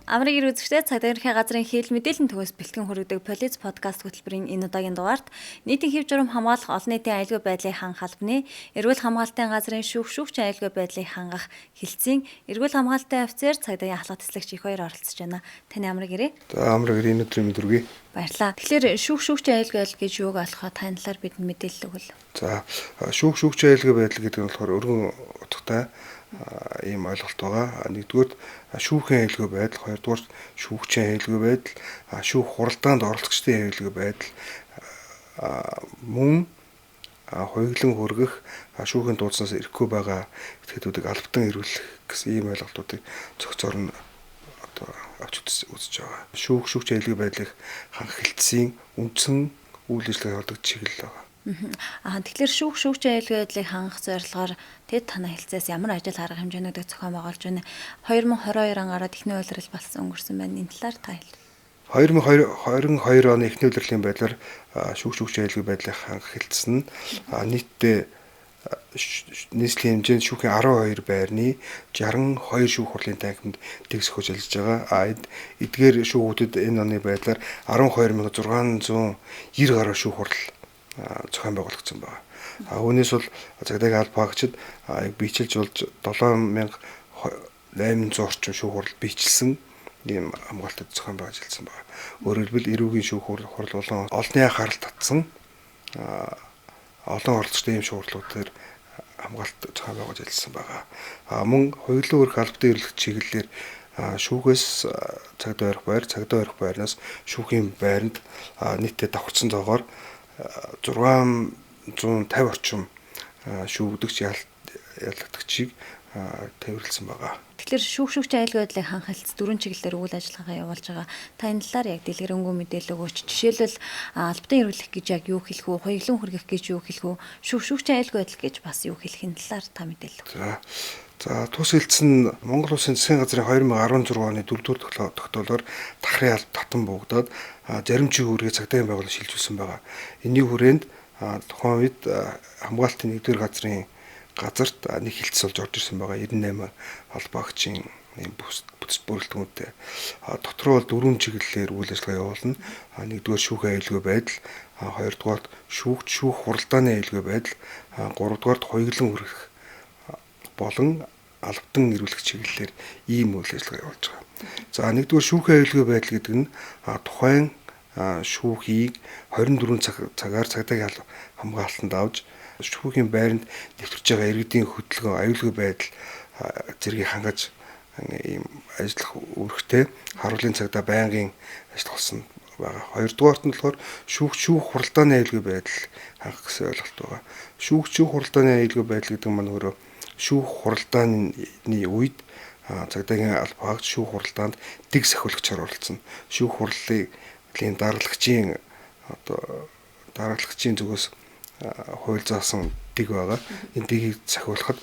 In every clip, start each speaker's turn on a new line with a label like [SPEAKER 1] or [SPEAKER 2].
[SPEAKER 1] Амрыг ир үзэгчдээ цагдаа ерөнхий газрын хэл мэдээллийн төвөөс бэлтгэн хүргэдэг Police подкаст хөтөлбөрийн энэ удаагийн дугаарт нийтийн хэв журам хамгаалах олон нийтийн аюулгүй байдлыг хангах албаны эрүүл хамгаалтын газрын шүүх шүүгч аюулгүй байдлыг хангах хэлтсийн эрүүл хамгаалтын офицер цагдаагийн ахлах тэслэгч их баяр оролцож байна. Таны амрыг ирээ.
[SPEAKER 2] За амрыг ирээ, энэ өдрийн мэнд хүргэе.
[SPEAKER 1] Баярлалаа. Тэгэхээр шүүх шүүгч аюулгүй байдал гэж юуг олохоо таны талаар бидэнд мэдээлэл өгвөл.
[SPEAKER 2] За шүүх шүүгч аюулгүй байдал гэдэг нь болохоор өргөн утгатай ийм ойлголт байгаа. Нэгдүгээр шүүхийн аюулгүй байдал, хоёрдугаар шүүгчийн аюулгүй байдал, шүүх хуралдаанд оролцогчдын аюулгүй байдал, мөн хуйглан хүргэх, шүүхийн дуудаснаас ирэхгүй байгаа этгээдүүдийг албатан эрүүлэх гэсэн ийм ойлголтуудыг цогцоор нь одоо авч үзэж байгаа. Шүүх шүүгч аюулгүй байдлыг хангах хэлтсийн үндсэн үйл ажиллагаа явуулдаг чиглэл байгаа.
[SPEAKER 1] Тэгэхээр шүүх шүүгч аюулгүй байдлыг хангах зорилгоор тэд танай хэлцээс ямар ажил арга хэмжээнүүдийг зохион байгуулж байна? 2022 он гараад эхний улирал болсон өнгөрсөн байна. Энэ талаар та хэл.
[SPEAKER 2] 2022 оны эхний улирлын байдлаар шүүх шүүгч аюулгүй байдлыг хангах хэлтс нь нийтдээ нийслэлийн хэмжээнд шүүхийн 12 байрны 62 шүүх хурлын танхимд тэгс өгч ажиллаж байгаа. Эдгээр шүүхүүдэд энэ оны байдлаар 12690 гаруй шүүх хурал зохион байгуулагдсан байна. Үүнээс бол цагдаагийн алба хаагчид биечилж болж 7800 орчим шүүх хурал биечилсэн ийм хамгаалтад зохион байгуулж ажилласан байна. Өөрөөр хэлбэл эрүүгийн шүүх хурал болон олонний анхаарал татсан олон оролцогчдын ийм шүүх хурлуудаар хамгаалт зохион байгуулж ажилласан байгаа. Мөн хуйлын өрх албатай эрүүлэх чиглэлээр шүүхээс цагдаа барих байр, цагдаа барих байрнаас шүүхийн байранд нийтдээ давхарцсан тоогоор 650 орчим шүүгдэгч ялагдагчийг тавирлсан байгаа.
[SPEAKER 1] Тэгэхээр шүүх шүүгч аюулгүй байдлыг хангах хэлтс дөрвөн чиглэлээр үйл ажиллагаагаа явуулж байгаа. Та энэ талаар яг дэлгэрэнгүй мэдээлэл өгөөч. Жишээлбэл албадан эрүүлэх гэж яг юу хэлэх вэ? Хуйглан хүргэх гэж юу хэлэх вэ? Шүүх шүүгч аюулгүй байдал гэж бас юу хэлэх энэ талаар та мэдээлэл өгөөч.
[SPEAKER 2] За тус хэлтс нь Монгол Улсын засгийн газрын 2016 оны 4-р тогтоолоор дахрын алба татан буугдаад зарим чиг үүргээ цагдаагийн байгууллага шилжүүлсэн байгаа. Энэний хүрээнд тухайн үед хамгаалтын 1-р газрын газарт нэг хэлтс болж орж ирсэн байгаа. 98 албаагчийн ийм бүтц бүрэлдэхүүнтэй. Дотроо бол дөрвөн чиглэлээр үйл ажиллагаа явуулна. Нэгдүгээр шүүхийн аюулгүй байдал, хоёрдугаарт шүүгч шүүх хуралдааны аюулгүй байдал, гуравдугаарт хуйглан хүргэх болон албатан эрүүлэх чиглэлээр ийм үйл ажиллагаа явуулж байгаа. За нэгдүгээр шүүхийн аюулгүй байдал гэдэг нь тухайн шүүхийг 24 цагаар цагдаагийн хамгаалтанд авч шүүхийн байранд нэвтэрч байгаа иргэдийн хөдөлгөөн, аюулгүй байдал зэргийг хангаж ийм ажиллах үүрэгтэй харуулын цагдаа байнгын ажиллах болсон байгаа. Хоёрдугаарт нь болохоор шүүх шүүх хуралдааны аюулгүй байдал хангах гэсэн ойлголт байгаа. Шүүх шүүх хуралдааны аюулгүй байдал гэдэг нь маань өөрөө шүүх хуралдааны үед цагдаагийн алба хаагч шүүх хуралдаанд дэг сахиулагчаар оролцсон. Шүүх хурлын дараглагчийн одоо дараглагчийн зүгээс хууль заасан дэг байгаа. Энэ дегийг сахиулахад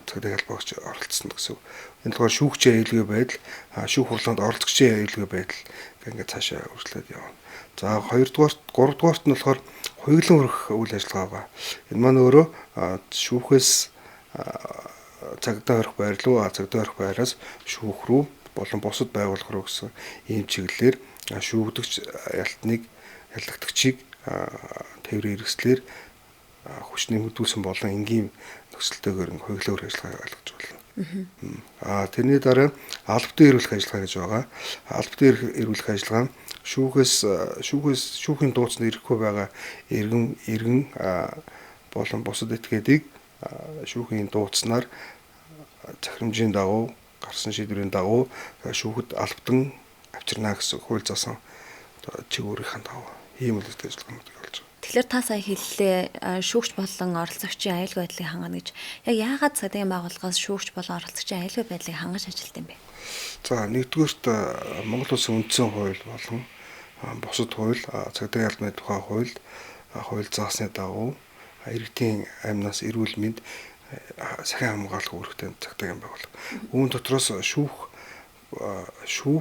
[SPEAKER 2] цагдаагийн алба хаагч оролцсон гэсэн үг. Энэ болохоор шүүгчийн аюулгүй байдал, шүүх хурлаанд оролцогчийн аюулгүй байдал ингээд цаашаа үргэлжлээд явна. За хоёрдугаарт, гуравдугаарт нь болохоор хуйглан хүргэх үйл ажиллагаа байгаа. Энэ маань өөрөө шүүхээс цагдаа барих байр руу, цагдаа барих байраас шүүх рүү болон бусад байгууллага руу гэсэн ийм чиглэлээр шүүгдэгч ялтныг ялагдагчийг тээврийн хэрэгслээр хүч нэмэгдүүлсэн болон энгийн нөхцөлтэйгээр хуйглан хүргэх ажиллагаа ойлгож байна. Тэрний дараа албатай эрүүлэх ажиллагаа гэж байгаа. Албатай эрүүлэх ажиллагаа нь шүүхээс шүүхийн дууцанд ирэхгүй байгаа иргэн болон бусад этгээдийг шүүхийн дууцнаар захирамжийн дагуу гарсан шийдвэрийн дагуу шүүхэд албатан авчирна гэсэн хууль заасан чиг үүргийн дагуу ийм үйл ажиллагаануудыг болж байгаа.
[SPEAKER 1] Тэгэхээр та сая хэллээ шүүгч болон оролцогчийн аюулгүй байдлыг хангана гэж. Яг яагаад цагдаагийн байгууллагаас шүүгч болон оролцогчийн аюулгүй байдлыг хангаж ажилт юм бэ?
[SPEAKER 2] За нэгдүгээрт Монгол Улсын үндсэн хууль болон бусад хууль, цагдаагийн албаны тухай хууль, хууль заасны дагуу иргэдийн амнаас эрүүл мэнд сахин хамгаалах үүрэгтэй цагдаагийн байгууллага. Үүн дотроос шүүх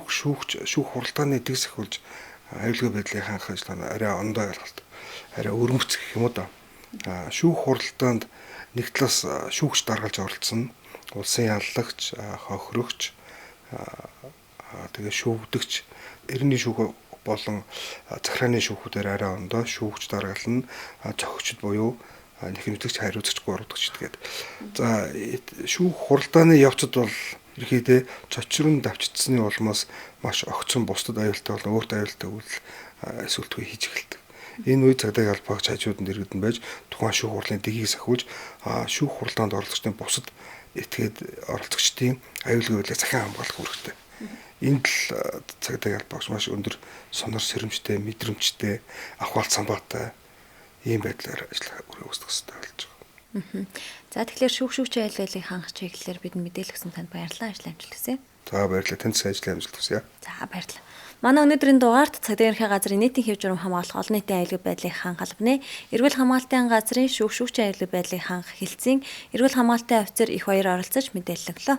[SPEAKER 2] шүүгч шүүх хуралдааны дэг сахиулж аюулгүй байдлыг хангах ажиллагаа нь арай ондоо ойлголт, арай өрмөц гэх юм уу да. Шүүх хуралдаанд нэг талаас шүүгч даргалж оролцсон, улсын яллагч, хохирогч, Тэгээ шүүгдэгч, эртний шүүх болон захирааны шүүхүүдээр арай ондоо шүүгч даргална, зохигчд буюу нэхэн үзэгч, хариуцагч, гуравдагч гэдэг. За шүүх хуралдааны явцад бол ерөнхийдөө цочрон давчдсаны улмаас маш огцон бусдад аюултай болон өөрт аюултай үйлдэл эсвэлтгүй хийж эхэлдэг. Энэ үед цагдаагийн албаагч хажууд нь иргэдэн байж тухайн шүүх хурлын дэгийг сахиулж шүүх хуралдаанд оролцогчдын бусад этгээд оролцогчдын аюулгүй байдлыг захин хамгаалах үүрэгтэй. Энд л цагдаагийн албаагч маш өндөр сонор сэрэмжтэй, мэдрэмжтэй, авахвал самбаатай ийм байдлаар ажиллах үүрэг үүсгэх хэрэгтэй болж байгаа.
[SPEAKER 1] За тэгэхээр шүүх шүүгчийн аюул байдлыг хангах чиглэлээр бид мэдээлэл өгсөн танд баярлалаа. Ажил амжилт хүсье.
[SPEAKER 2] За баярлалаа. Танд ажил амжилт хүсье.
[SPEAKER 1] За баярлалаа. Манай өнөөдрийн дугаарт цагдаагийн ерхий газрын нийтийн хэв журам хамгаалах олон нийтийн аюулгүй байдлыг хангах албаны эрүүл хамгаалтын газрын шүүх шүүгчийн аюулгүй байдлыг хангах хэлтсийн эрүүл хамгаалтын офицер их баяр оролцож мэдээлэл өглөө.